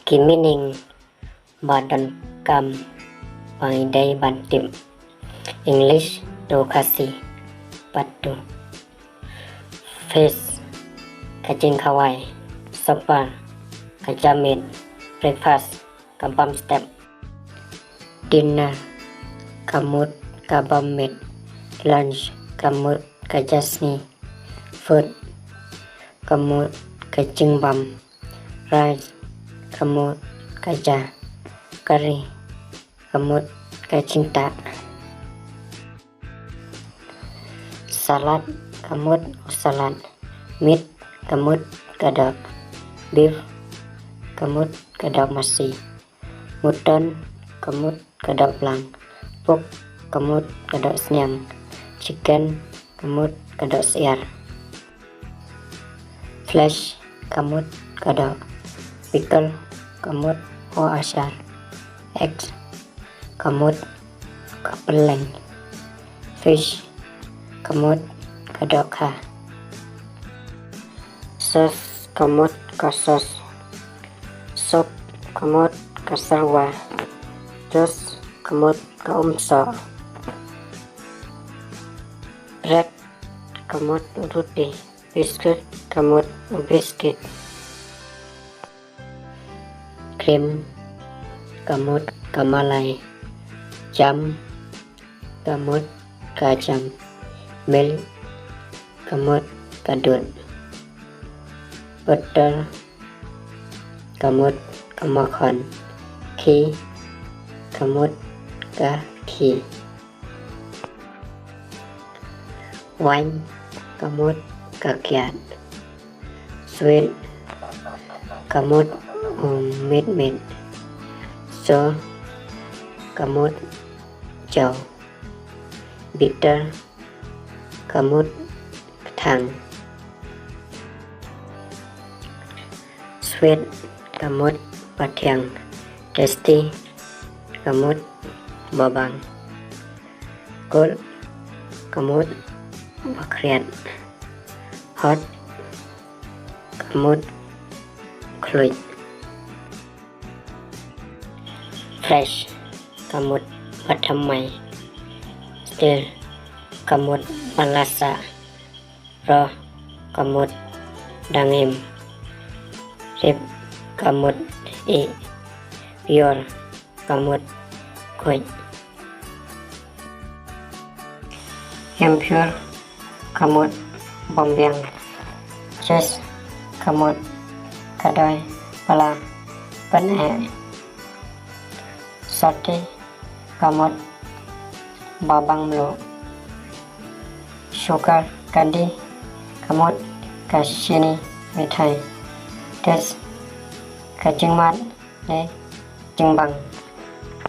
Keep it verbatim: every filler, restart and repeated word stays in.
Ki meaning ba donkam ba ngi dei ban tip. English to Khasi. Part two. Feast, ka jingkhawai. Supper, ka jingmut. Breakfast, ka bam step. Dinner, ka mut ka bam miet. Lunch, ka mut ka jingsngi. Food, ka mut ka jingbam. Rice, ka mut ka ja. Curry, ka mut ka jingtah. Salad, ka mut u salad. Meat, ka mut ka doh. Beef, ka mut ka doh masi. Mutton, ka mut ka doh blang. Pork, ka mut ka doh sniang. Chicken, ka mut ka doh syiar. Flesh, ka mut ka doh. Pickle, ka mut u ashar. Eggs, ka mut ka pylleng. Fish, ka mut ka dohkha. Sauce, ka mut ka sos. Soup, ka mut ka serwa. Juice, ka mut ka umsoh. Bread, ka mut u ruti. Biscuit, ka mut u biscuit. Cream, ka mut ka malai. Jam, ka mut ka jam. Milk, ka mut ka dud. Butter, ka mut ka makhon. Ghee, ka mut ka khih. Wine, ka mut ka kiad. Sweet, ka mut u mitmit. Sour, ka mut jaw. Bitter, ka mut ka thang. Sweet, ka mut ba thiang. Tasty, ka mut ba bang. Cold, ka mut ba khriat. Hot, ka mut khluit. Fresh, ka mut ba thymmai. Stale, ka mut ba la sah. Raw, ka mut dang im. Ripe, ka mut ih. Pure, ka mut khuid. Impure, ka mut bym biang. Juice, ka mut ka doi ba la pyneh. Salty, ka mut ba bang mluh. Sugar candy, ka mut ka shini mithai. Taste, ka jingmad ne jingbang.